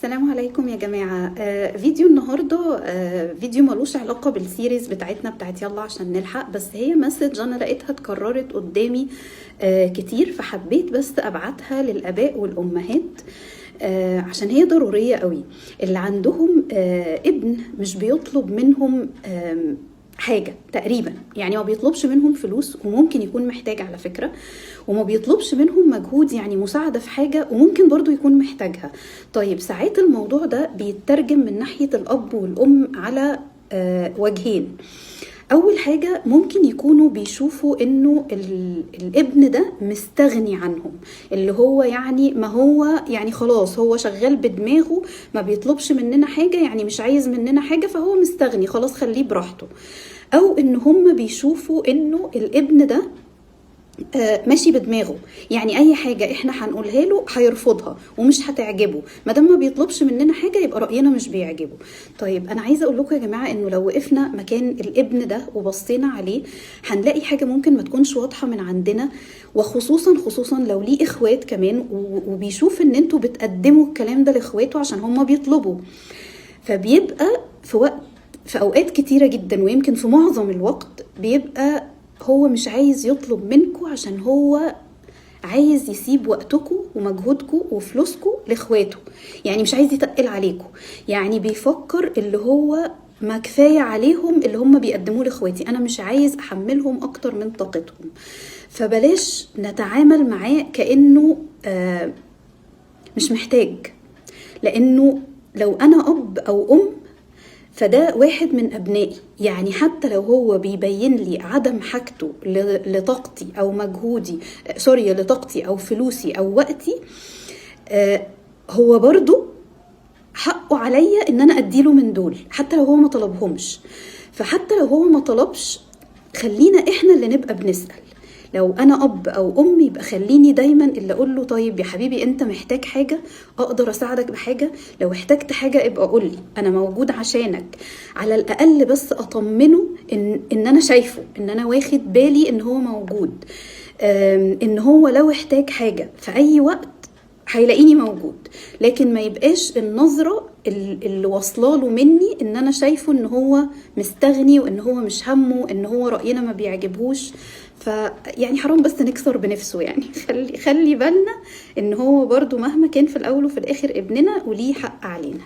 السلام عليكم يا جماعة. فيديو النهاردة فيديو ملوش علاقة بال series بتاعتنا بتاعت يلا عشان نلحق، بس هي message أنا لقيتها اتكررت قدامي كتير، فحبيت بس أبعتها للآباء والأمهات عشان هي ضرورية قوي. اللي عندهم ابن مش بيطلب منهم حاجة تقريبا، يعني ما بيطلبش منهم فلوس وممكن يكون محتاج على فكرة، وما بيطلبش منهم مجهود يعني مساعدة في حاجة وممكن برضو يكون محتاجها. طيب ساعات الموضوع ده بيترجم من ناحية الأب والأم على وجهين. أول حاجة ممكن يكونوا بيشوفوا إنه الابن ده مستغني عنهم، اللي هو يعني ما هو يعني خلاص هو شغال بدماغه، ما بيطلبش مننا حاجة، يعني مش عايز مننا حاجة، فهو مستغني خلاص خليه براحته. أو إن هم بيشوفوا إنه الابن ده ماشي بدماغه، يعني اي حاجة احنا هنقولها له هيرفضها ومش هتعجبه، ما دام ما بيطلبش مننا حاجة يبقى راينا مش بيعجبه. طيب انا عايزه اقول لكم يا جماعة انه لو وقفنا مكان الابن ده وبصينا عليه هنلاقي حاجة ممكن ما تكونش واضحة من عندنا، وخصوصا خصوصا لو ليه اخوات كمان وبيشوف ان انتوا بتقدموا الكلام ده لاخواته عشان هم بيطلبوا، فبيبقى في اوقات كتيرة جدا ويمكن في معظم الوقت بيبقى هو مش عايز يطلب منكم عشان هو عايز يسيب وقتكم ومجهودكم وفلوسكم لاخواته، يعني مش عايز يتقل عليكم، يعني بيفكر اللي هو ما كفاية عليهم اللي هم بيقدموه لاخواتي، انا مش عايز احملهم اكتر من طاقتهم. فبلاش نتعامل معاه كأنه مش محتاج، لانه لو انا اب او ام فده واحد من أبنائي، يعني حتى لو هو بيبين لي عدم حاجته لطاقتي أو مجهودي، sorry لطاقتي أو فلوسي أو وقتي، هو برضو حقه عليا إن أنا أديله من دول حتى لو هو ما طلبهمش. فحتى لو هو ما طلبش خلينا إحنا اللي نبقى بنسأل. لو أنا أب أو أم يبقى خليني دايما اللي أقول له طيب يا حبيبي أنت محتاج حاجة، أقدر أساعدك بحاجة، لو احتجت حاجة ابقى قول لي، أنا موجود عشانك. على الأقل بس أطمنه إن أنا شايفه، إن أنا واخد بالي إن هو موجود، إن هو لو احتاج حاجة في أي وقت هيلاقيني موجود. لكن ما يبقاش النظرة اللي واصلاله مني إن أنا شايفه إن هو مستغني وإن هو مش همه، إن هو رأينا ما بيعجبهوش. فيعني حرام بس نكسر بنفسه، يعني خلي بالنا إن هو برضو مهما كان في الأول وفي الآخر ابننا وليه حق علينا.